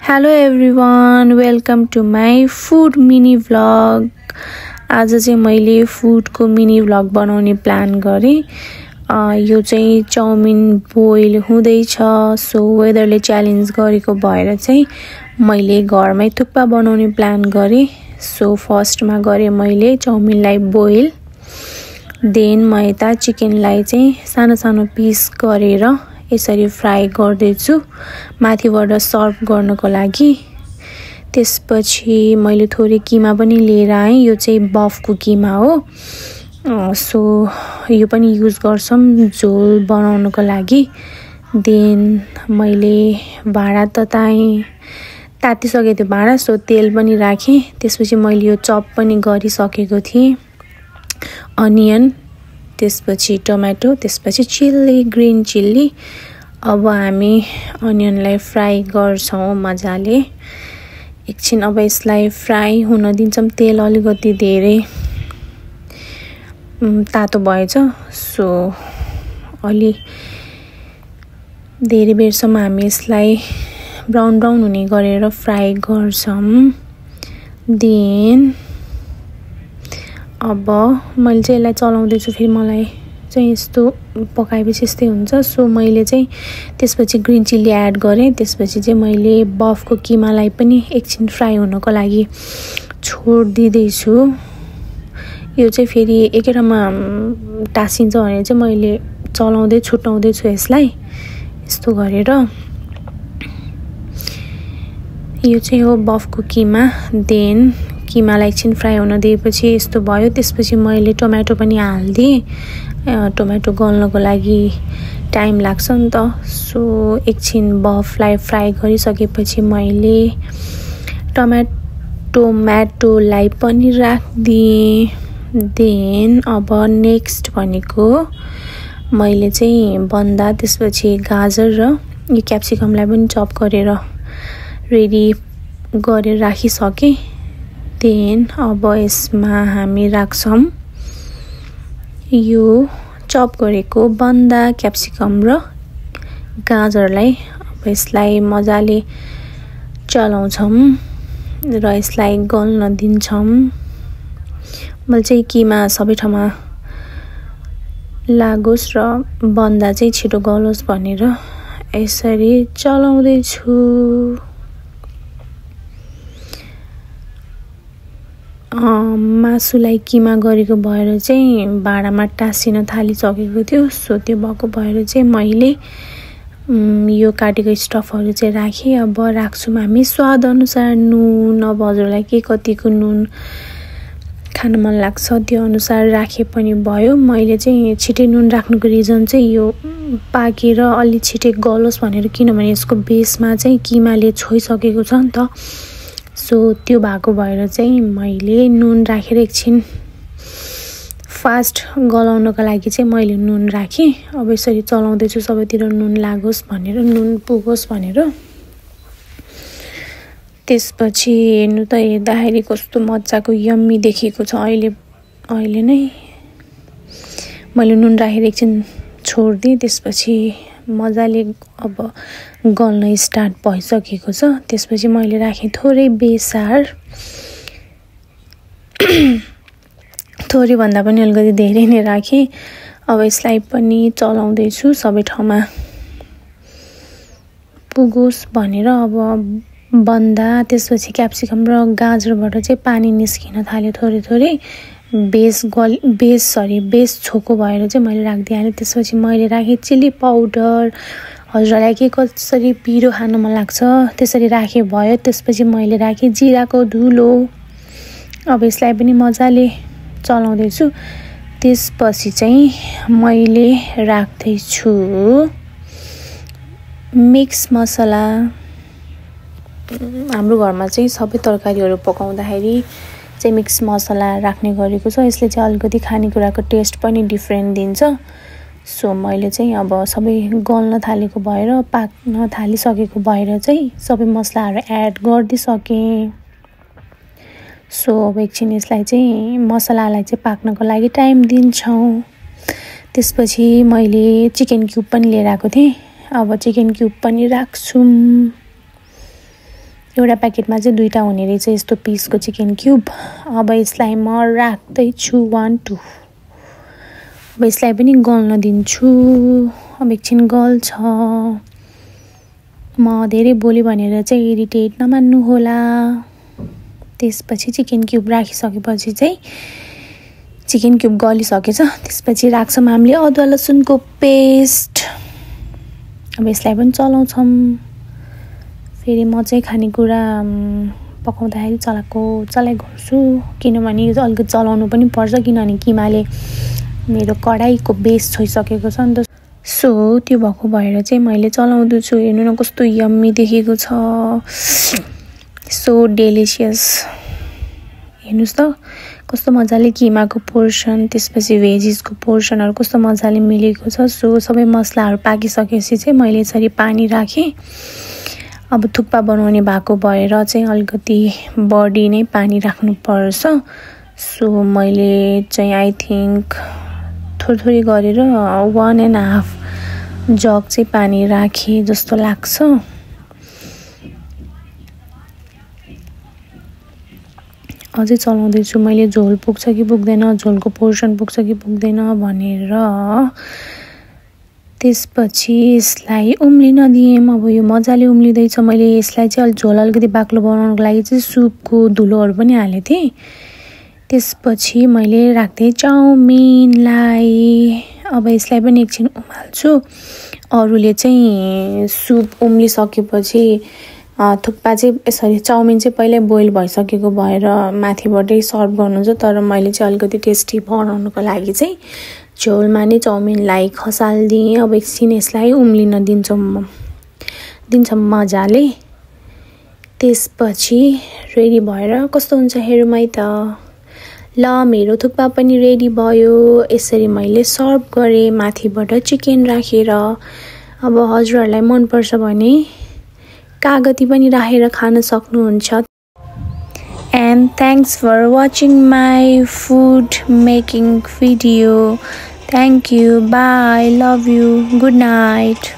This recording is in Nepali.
Hello everyone, welcome to my food mini vlog. आज चाहिँ मैले फुडको मिनी भ्लग बनाउने प्लान गरेँ। यो चाहिँ चाउमिन बोइल हुँदैछ। सो वेदरले च्यालेन्ज गरेको भएर चाहिँ मैले घरमै थुक्पा बनाउने प्लान गरेँ। सो फर्स्टमा गरेँ मैले चाउमिनलाई बोइल। देन म यता चिकनलाई चाहिँ सानो सानो पिस गरेर यसरी फ्राई गर्दैछु माथिबाट सर्भ गर्नको लागि। त्यसपछि मैले थोरै किमा पनि लिएर आएँ। यो चाहिँ बफको किमा हो। सो यो पनि युज गर्छौं झोल बनाउनको लागि। देन मैले भाँडा तातिसकेको थियो भाँडा, सो तेल पनि राखेँ। त्यसपछि मैले यो चप पनि गरिसकेको थिएँ, अनियन, त्यसपछि टोमेटो, त्यसपछि चिल्ली, ग्रीन चिल्ली। अब हामी अनियनलाई फ्राई गर्छौं मजाले। एकछिन अब यसलाई फ्राई हुन दिन्छौं। तेल अलिकति धेरै तातो भएछ, सो अलि धेरै बेरसम्म हामी यसलाई ब्राउन हुने गरेर फ्राई गर्छौं। देन अब मैले चाहिँ यसलाई चलाउँदैछु। फेरि मलाई चाहिँ यस्तो पकाएपछि यस्तै हुन्छ। सो मैले चाहिँ त्यसपछि ग्रीन चिल्ली एड गरेँ। त्यसपछि चाहिँ मैले बफको किमालाई पनि एकछिन फ्राई हुनको लागि छोडिदिँदैछु। यो चाहिँ फेरि एकैठाउँमा टाँसिन्छ भनेर चाहिँ मैले चलाउँदै छुट्याउँदैछु यसलाई यस्तो गरेर। यो चाहिँ हो बफको किमा। देन किमालाई एकछिन फ्राई हुन दिएपछि यस्तो भयो। त्यसपछि मैले टोमेटो पनि हालिदिएँ। टोमेटो गल्नको लागि टाइम लाग्छ नि त। सो एकछिन बफलाई फ्राई गरिसकेपछि मैले टोमेटोलाई पनि राखिदिएँ। देन अब नेक्स्ट भनेको मैले चाहिँ बन्दा, त्यसपछि गाजर र यो क्याप्सिकमलाई पनि चप गरेर रेडी गरेर राखिसकेँ। देन अब यसमा हामी राख्छौं यो चप गरेको बन्दा, क्याप्सिकम र गाजरलाई। अब यसलाई मजाले चलाउँछौं र यसलाई गल्न दिन्छौं। मैले चाहिँ किमा सबै ठाउँमा लागोस् र बन्दा चाहिँ छिटो गलोस् भनेर यसरी चलाउँदैछु। मासुलाई किमा गरेको भएर चाहिँ भाँडामा टाँसिन थालिसकेको थियो। सो त्यो भएको भएर चाहिँ मैले यो काटेको स्टफहरू चाहिँ राखेँ। अब राख्छौँ हामी स्वाद अनुसार नुन। अब हजुरलाई के कतिको नुन खान मन लाग्छ त्यो अनुसार राखे पनि भयो। मैले चाहिँ छिटै नुन राख्नुको रिजन चाहिँ यो पाकेर अलि छिटै गलोस् भनेर, किनभने यसको बेसमा चाहिँ किमाले छोइसकेको छ नि त। सो त्यो भएको भएर चाहिँ मैले नुन राखेर एकछिन फास्ट गलाउनको लागि चाहिँ मैले नुन राखेँ। अब यसरी चलाउँदैछु सबैतिर नुन लागोस् भनेर, नुन पुगोस् भनेर। त्यसपछि हेर्नु त, हेर्दाखेरि कस्तो मजाको यम्मी देखेको छ। अहिले नै मैले नुन राखेर एकछिन छोडिदिएँ। त्यसपछि मजाले अब गल्न स्टार्ट भइसकेको छ। त्यसपछि मैले राखेँ थोरै बेसार, थोरै भन्दा पनि अलिकति धेरै नै राखेँ। अब यसलाई पनि चलाउँदैछु सबै ठाउँमा पुगोस् भनेर। अब बन्दा, त्यसपछि क्याप्सिकम र गाजरबाट चाहिँ पानी निस्किन थाल्यो थोरै। बेस छोको भएर चाहिँ मैले राखिदिएँ। त्यसपछि मैले राखेँ चिल्ली पाउडर। हजुरलाई के कसरी पिरो खान मन लाग्छ त्यसरी राखे भयो। त्यसपछि मैले राखेँ जिराको धुलो। अब यसलाई पनि मजाले चलाउँदैछु। त्यसपछि चाहिँ मैले राख्दैछु मिक्स मसला। हाम्रो घरमा चाहिँ सबै तरकारीहरू पकाउँदाखेरि चाहिँ मिक्स मसला राख्ने गरेको छ। यसले चाहिँ अलिकति खानेकुराको टेस्ट पनि डिफ्रेन्ट दिन्छ। सो मैले चाहिँ अब सबै गल्न थालेको भएर, पाक्न थालिसकेको भएर चाहिँ सबै मसलाहरू एड गरिदिइसकेँ। सो अब एकछिन यसलाई चाहिँ मसलालाई चाहिँ पाक्नको लागि टाइम दिन्छौँ। त्यसपछि मैले चिकन क्युब पनि लिएर आएको थिएँ। अब चिकन क्युब पनि राख्छौँ। एउटा प्याकेटमा चाहिँ 2टा हुने रहेछ यस्तो पिसको चिकन क्युब। अब यसलाई म राख्दै छु 1 2। अब यसलाई पनि गल्न दिन्छु। अब एकछिन गल्छ। म धेरै बोले भनेर चाहिँ इरिटेट नमान्नु होला। त्यसपछि चिकन क्युब राखिसकेपछि चाहिँ चिकन क्युब गलिसकेछ। त्यसपछि राख्छौँ हामीले अदुवा लसुनको पेस्ट। अब यसलाई पनि चलाउँछौँ। फेरि म चाहिँ खानेकुरा पकाउँदाखेरि चलाइ गर्छु, किनभने यो अलिकति चलाउनु पनि पर्छ, किनभने किमाले मेरो कडाईको बेस छोइसकेको छ नि त। सो त्यो भएको भएर चाहिँ मैले चलाउँदैछु। हेर्नु न कस्तो यम्मी देखेको छ, सो डेलिसियस। हेर्नुहोस् त कस्तो मजाले किमाको पोर्सन, त्यसपछि भेजिसको पोर्सनहरू कस्तो मजाले मिलेको छ। सो सबै मसलाहरू पाकिसकेपछि चाहिँ मैले यसरी पानी राखेँ। अब थुक्पा बनाउने भएको भएर चाहिँ अलिकति बढी नै पानी राख्नुपर्छ। सो मैले चाहिँ आई थिङ्क थोरै गरेर 1.5 जग चाहिँ पानी राखेँ जस्तो लाग्छ। अझै चलाउँदैछु मैले, झोल पुग्छ कि पुग्दैन, झोलको पोर्सन पुग्छ कि पुग्दैन भनेर। त्यसपछि यसलाई उम्लिन दिएँ। अब यो मजाले उम्लिँदैछ। मैले यसलाई चाहिँ झोल अलिकति बाक्लो बनाउनको लागि चाहिँ सुपको धुलोहरू पनि हालेको थिएँ। त्यसपछि मैले राख्दै चाउमिनलाई। अब यसलाई पनि एकछिन उमाल्छु। अरूले चाहिँ सुप उम्लिसकेपछि थुक्पा चाहिँ यसरी, चाउमिन चाहिँ पहिल्यै बोइल भइसकेको भएर माथिबाटै सर्भ गर्नुहुन्छ। तर मैले चाहिँ अलिकति टेस्टी बनाउनुको लागि चाहिँ झोलमा नै चाउमिनलाई खसालिदिएँ। अब एकछिन यसलाई उम्लिन दिन्छौँ मजाले। त्यसपछि रेडी भएर कस्तो हुन्छ हेरौँ है त। ल मेरो थुक्पा पनि रेडी भयो। यसरी मैले सर्भ गरेँ माथिबाट चिकन राखेर। अब हजुरहरूलाई मनपर्छ भने कागती पनि राखेर खान सक्नुहुन्छ। And thanks for watching my food making video. Thank you. Bye. Love you. Good night.